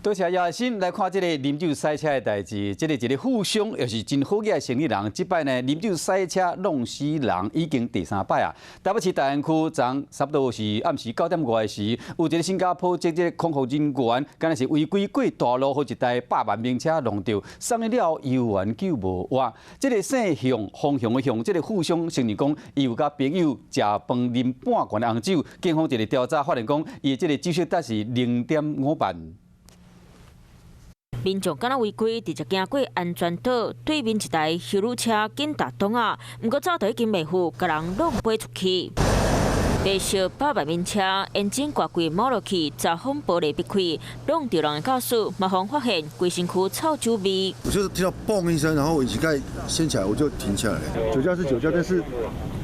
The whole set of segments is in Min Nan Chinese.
多謝姚新來看這個啉酒駛車的代誌，這個一個富商又是真好額的生意人，這擺呢啉酒駛車弄死人已經第三擺啊！台北市大安區昨差不多是暗時9點外時，有一個新加坡籍這個空服人員，敢若是違規過大路，予一台百萬名車撞著，送醫了猶原救無活。這個姓向，方向的向，這個富商承認講，伊有佮朋友食飯啉半罐的紅酒，警方一個調查發現講，伊的這個酒色值是0.58。民眾敢若違規，直接行過安全島對面一台休旅車緊踏擋仔，毋過早就已經袂赴，共人挵飛出去。白色百萬名車，引擎蓋規冒落去，砸風玻璃被開，挵著人的駕駛，嘛予發現規身軀臭酒味。我就是聽到嘣一聲，然後引擎蓋掀起來，我就停下來。酒駕是酒駕，但是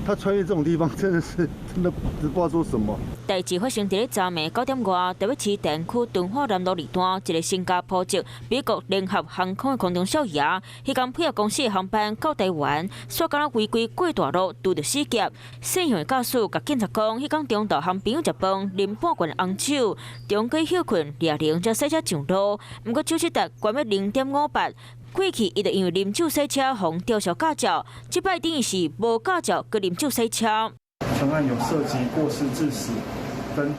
他穿越這種地方，真的是真的不知道做什麼。代誌發生佇咧昨暝9點外，台北市大安區敦化南路二段，一個新加坡籍美國聯合航空的空中少爺，彼工配合公司的航班到台灣，煞敢若違規過大路，拄著死劫。姓向的駕駛共警察講，彼工中晝和朋友食飯，啉半罐紅酒，中間歇睏，掠零才駛車上路。毋過酒測值懸欲0.58。過去伊就因為啉酒駛車，予吊銷駕照，這擺等於是無駕照，閣啉酒駛車。本案有涉及過失致死跟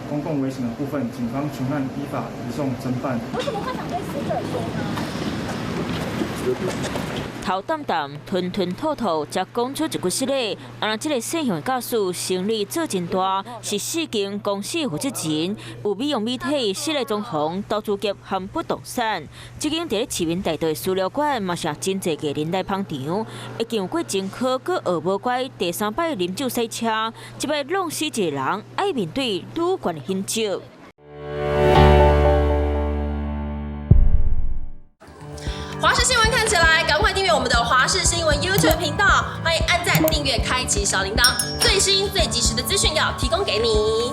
公共危險的部分，警方全案依法移送偵辦。有什麼話想對死者說呢？頭澹澹，吞吞吐吐，才講出一句實話。啊，若這個姓向的駕駛生意做真大，是四間公司負責人，有美容美體、室內裝潢、投資業和不動產。這間佇咧市民大道的輸尿館嘛是真濟藝人來捧場，已經有過前科，閣學無乖，第三擺啉酒駛車，這擺弄死一個人，愛面對愈懸的刑責。華視新聞看起來，趕快訂閱我們的華視新聞 YouTube 頻道，歡迎按讚、訂閱、開啟小鈴鐺，最新最及時的資訊要提供給你。